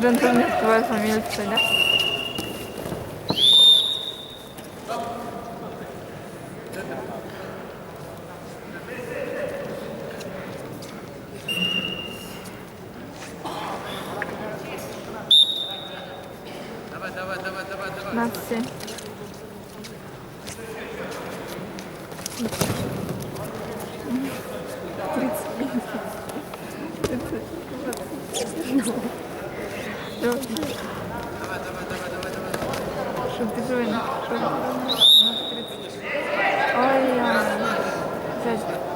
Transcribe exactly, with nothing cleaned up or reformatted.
Антон, твоя фамилия, да? Merci. Чтоб ты живой, чтоб ты живой. Ой, я.